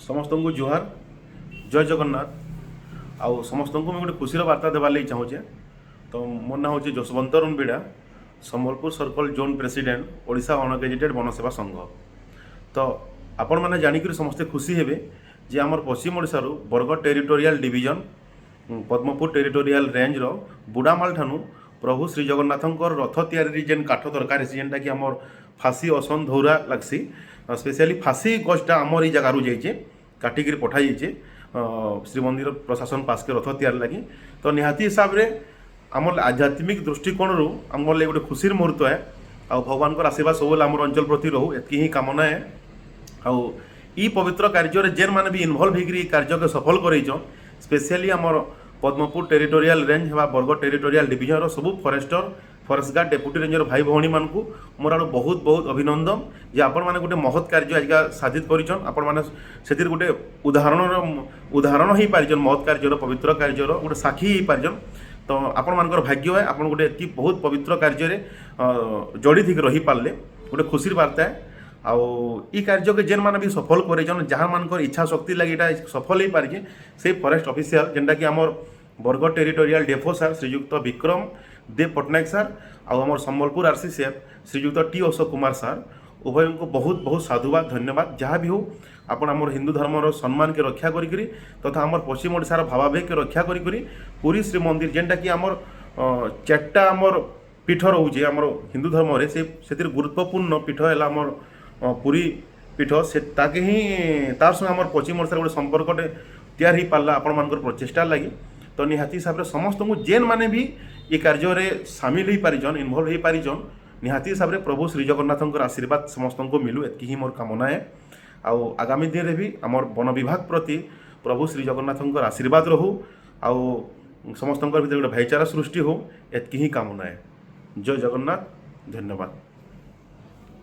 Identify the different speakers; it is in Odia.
Speaker 1: ସମସ୍ତଙ୍କୁ ଜୁହାର, ଜୟ ଜଗନ୍ନାଥ। ଆଉ ସମସ୍ତଙ୍କୁ ମୁଁ ଗୋଟେ ଖୁସିର ବାର୍ତ୍ତା ଦେବାର୍ ଲାଗି ଚାହୁଁଛେ। ତ ମୋ ନାଁ ହେଉଛି Jashabanta Ranabida, Sambalpur circle zone president, Odisha ungazetted ବନସେବା ସଂଘ। ତ ଆପଣମାନେ ଜାଣିକରି ସମସ୍ତେ ଖୁସି ହେବେ ଯେ ଆମର ପଶ୍ଚିମ ଓଡ଼ିଶାରୁ Bargarh territorial division, Padampur territorial ranger Budamal ଠାନୁ ପ୍ରଭୁ ଶ୍ରୀ ଜଗନ୍ନାଥଙ୍କର ରଥ ତିଆରି ଯେନ୍ କାଠ ଦରକାର ହେସି, ଯେନ୍ଟାକି ଆମର ଫାଶୀ, ଅସନ, ଧଉରା ଲାଗ୍ସି, ସ୍ପେସିଆଲି ଫାଶୀ ଗଛଟା ଆମର ଏଇ ଜାଗାରୁ ଯାଇଛେ, କାଟିକିରି ପଠାଯାଇଛେ ଶ୍ରୀମନ୍ଦିର ପ୍ରଶାସନ ପାସ୍କେ ରଥ ତିଆରି ଲାଗି। ତ ନିହାତି ହିସାବରେ ଆମର ଆଧ୍ୟାତ୍ମିକ ଦୃଷ୍ଟିକୋଣରୁ ଆମର ଲାଗି ଗୋଟେ ଖୁସିର ମୁହୂର୍ତ୍ତ ଏ। ଆଉ ଭଗବାନଙ୍କର ଆଶୀର୍ବାଦ ସବୁବେଳେ ଆମର ଅଞ୍ଚଳ ପ୍ରତି ରହୁ, ଏତ୍କି ହିଁ କାମନା ଏ। ଆଉ ଇ ପବିତ୍ର କାର୍ଯ୍ୟରେ ଯେନ୍ମାନେ ବି ଇନଭଲ୍ଭ ହେଇକିରି ଇ କାର୍ଯ୍ୟକେ ସଫଳ କରେଇଛନ୍, ସ୍ପେସିଆଲି ଆମର ପଦ୍ମପୁର ଟେରିଟୋରିଆଲ ରେଞ୍ଜ ହେବା ବରଗଡ଼ ଟେରିଟୋରିଆଲ ଡିଭିଜନର ସବୁ forester, forest guard, deputy ranger ଭାଇ ଭଉଣୀମାନଙ୍କୁ ମୋର ଆଡ଼ୁ ବହୁତ ବହୁତ ଅଭିନନ୍ଦନ ଯେ ଆପଣମାନେ ଗୋଟେ ମହତ୍ କାର୍ଯ୍ୟ ଆଜିକା ସାଧିତ କରିଛନ୍। ଆପଣମାନେ ସେଥିରେ ଗୋଟେ ଉଦାହରଣ ହେଇପାରିଛନ୍, ମହତ୍ କାର୍ଯ୍ୟର, ପବିତ୍ର କାର୍ଯ୍ୟର ଗୋଟେ ସାକ୍ଷୀ ହେଇପାରିଛନ୍। ତ ଆପଣମାନଙ୍କର ଭାଗ୍ୟ ଏ, ଆପଣ ଗୋଟେ ଏତ୍କି ବହୁତ ପବିତ୍ର କାର୍ଯ୍ୟରେ ଜଡ଼ିତ ହେଇକି ରହିପାରିଲେ ଗୋଟେ ଖୁସିର ବାର୍ତ୍ତା ଏ। ଆଉ ଇ କାର୍ଯ୍ୟକେ ଯେନ୍ମାନେ ବି ସଫଳ କରେଇଛନ୍, ଯାହାମାନଙ୍କର ଇଚ୍ଛା ଶକ୍ତି ଲାଗି ଏଇଟା ସଫଳ ହେଇପାରିଛେ, ସେଇ ଫରେଷ୍ଟ ଅଫିସିଆଲ ଯେନ୍ଟାକି ଆମର ବରଗଡ଼ ଟେରିଟୋରିଆଲ ଡିଏଫଓ ସାର୍ ଶ୍ରୀଯୁକ୍ତ ବିକ୍ରମ ଦେବ ପଟ୍ଟନାୟକ ସାର୍ ଆଉ ଆମର ସମ୍ବଲପୁର ଆର୍ ସି ସାର୍ ଶ୍ରୀଯୁକ୍ତ ଟି ଅଶୋକ କୁମାର ସାର୍, ଉଭୟଙ୍କୁ ବହୁତ ବହୁତ ସାଧୁବାଦ, ଧନ୍ୟବାଦ। ଯାହା ବି ହଉ, ଆପଣ ଆମର ହିନ୍ଦୁ ଧର୍ମର ସମ୍ମାନକେ ରକ୍ଷା କରିକିରି ତଥା ଆମର ପଶ୍ଚିମ ଓଡ଼ିଶାର ଭାବାବେଗକେ ରକ୍ଷା କରିକରି ପୁରୀ ଶ୍ରୀମନ୍ଦିର, ଯେନ୍ଟାକି ଆମର ଚାରିଟା ଆମର ପୀଠ ରହୁଛି ଆମର ହିନ୍ଦୁ ଧର୍ମରେ, ସେ ସେଥିରେ ଗୁରୁତ୍ୱପୂର୍ଣ୍ଣ ପୀଠ ହେଲା ଆମର ପୁରୀ ପୀଠ। ସେ ତାକେ ହିଁ ତାର ସଙ୍ଗେ ଆମର ପଶ୍ଚିମ ଓଡ଼ିଶାର ଗୋଟେ ସମ୍ପର୍କଟେ ତିଆରି ହେଇପାରିଲା ଆପଣମାନଙ୍କର ପ୍ରଚେଷ୍ଟା ଲାଗି। ତ ନିହାତି ହିସାବରେ ସମସ୍ତଙ୍କୁ, ଯେନ୍ମାନେ ବି ଏ କାର୍ଯ୍ୟରେ ସାମିଲ ହେଇପାରିଛନ୍, ଇନଭଲ୍ଭ ହେଇପାରିଛନ୍, ନିହାତି ହିସାବରେ ପ୍ରଭୁ ଶ୍ରୀ ଜଗନ୍ନାଥଙ୍କର ଆଶୀର୍ବାଦ ସମସ୍ତଙ୍କୁ ମିଲୁ, ଏତ୍କି ହିଁ ମୋର କାମନା ଏ। ଆଉ ଆଗାମୀ ଦିନରେ ବି ଆମର ବନ ବିଭାଗ ପ୍ରତି ପ୍ରଭୁ ଶ୍ରୀ ଜଗନ୍ନାଥଙ୍କର ଆଶୀର୍ବାଦ ରହୁ ଆଉ ସମସ୍ତଙ୍କର ଭିତରେ ଗୋଟେ ଭାଇଚାରା ସୃଷ୍ଟି ହଉ, ଏତ୍କି ହିଁ କାମନା ଏ। ଜୟ ଜଗନ୍ନାଥ, ଧନ୍ୟବାଦ।